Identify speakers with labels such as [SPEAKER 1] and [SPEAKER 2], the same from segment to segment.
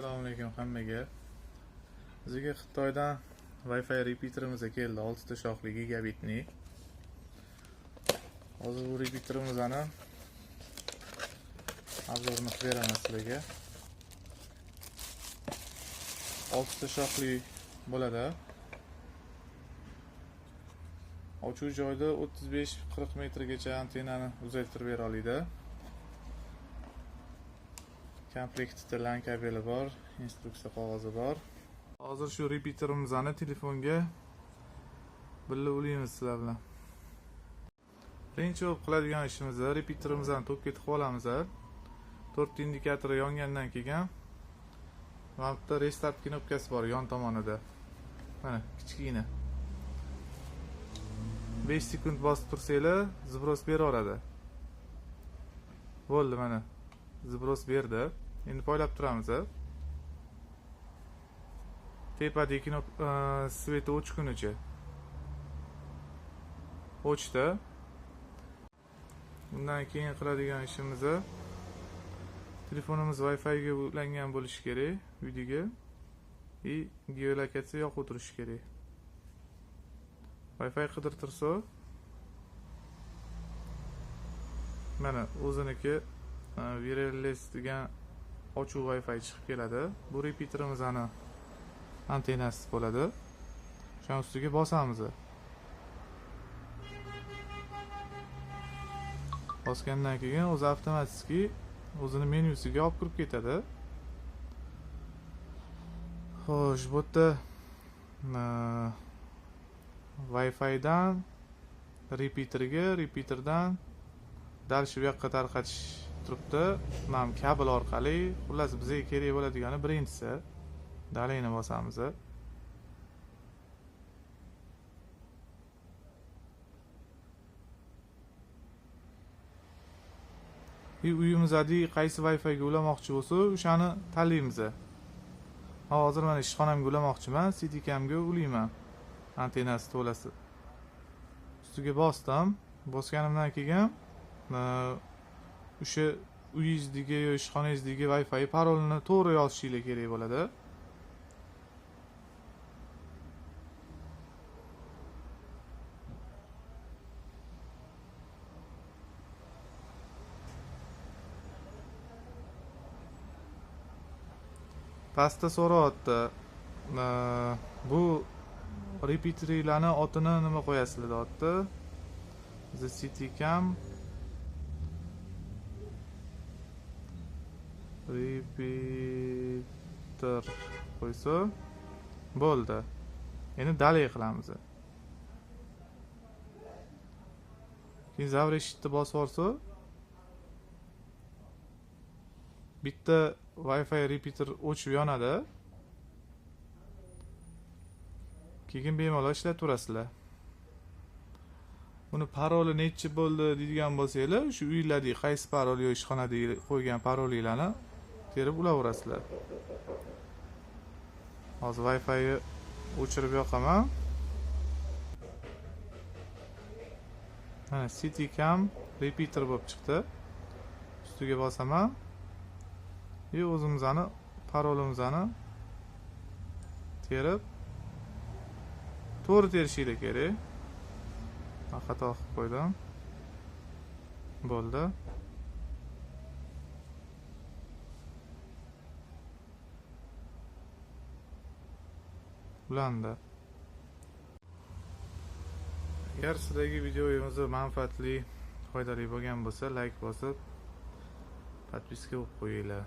[SPEAKER 1] Assalomu alaykum hammaga. Bizga Xitoydan Wi-Fi repeaterimiz keldi, 6 ta shoxli gigabitli. Hozir bu repeaterimizni obzorini qilib beraman sizlarga. 6 ta shoxli bo'ladi. Ochuv joyida 35-40 metrgacha antennani uzaytirib bera oladi. Komplektida LAN kabeli bor, instruksiya qog'ozi bor. Hozir shu repeaterimizni telefonga birga ulaymiz sizlar bilan. Birinchi bo'lib qiladigan ishimiz repeaterimizni tokka tiqib olamiz. 4 indikatori yongandan keyin mana bu yerda restart knopkasi bor yon tomonida. Mana kichkina. 5 sekund bosib tursanglar, zibros beraveradi. Bo'ldi, mana zibros berdi. Endi poylab turamiz. Tepadagi sveti o'chgunicha. O'chdi. Bundan keyin qiladigan ishimiz telefonimiz Wi-Fi ga ulangan bo'lishi kerak uydaga. И geolokatsiya yoqib o'tirishi kerak. Wi-Fi qidirtirsa mana o'ziniki wireless degan ochuv Wi-Fi chiqib keladi. Bu repeaterimizni antennasi bo'ladi. O'shaning ustiga bosamiz. Bosgandan keyin o'zi avtomatik o'zini menyusiga olib kirib ketadi. Xo'sh, bu yerda Wi-Fi dan repeaterga, repeaterdan dальше bu yoqqa tarqatish turibdi. Mana kabel orqali, xullas bizga kerak bo'ladigani birinchisi. Dalini bosamiz. Uyimizdagi qaysi Wi-Fi ga ulamoqchi bo'lsa, o'shani tanlaymiz. Hozir mana ishxonamga ulamoqchiman, CTCamga ulayman. Antennasi to'lasi. Ustiga bosdim. Bosganimdan keyin o'sha uyingizdagi yo ishxonangizdagi Wi-Fi parolini to'g'ri yozishingiz kerak bo'ladi. Pastda so'rayapti. Bu repeaterlarni otini nima qo'yasizlar deyapti. The CTCam repeater qo'ysa bo'ldi. Endi dalay qilamiz. Keyin zavreshitni bosib yuborsa bitta Wi-Fi repeater o'chib yonadi. Keyin bemalol ishlataverasizlar. Buni paroli nechi bo'ldi deydigan bo'lsanglar, shu uylardagi qaysi parol yo ishxonadagi qo'ygan parolinglarni terib ulaverasizlar. Hozir Wi-Fi'ni o'chirib yoqaman. Mana CTCam repeater bo'lib chiqdi. Ustiga bosaman. И o'zimizni parolimizni terib to'g'ri terishinglar kerak. Men xato qilib qo'ydim. Bo'ldi. Ulandi. Agar sizlarga videomiz manfaatli, foydali bo'lgan bo'lsa, like bosib, podpiska bo'lib qo'yinglar.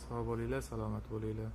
[SPEAKER 1] Sog' bo'linglar, salomat bo'linglar.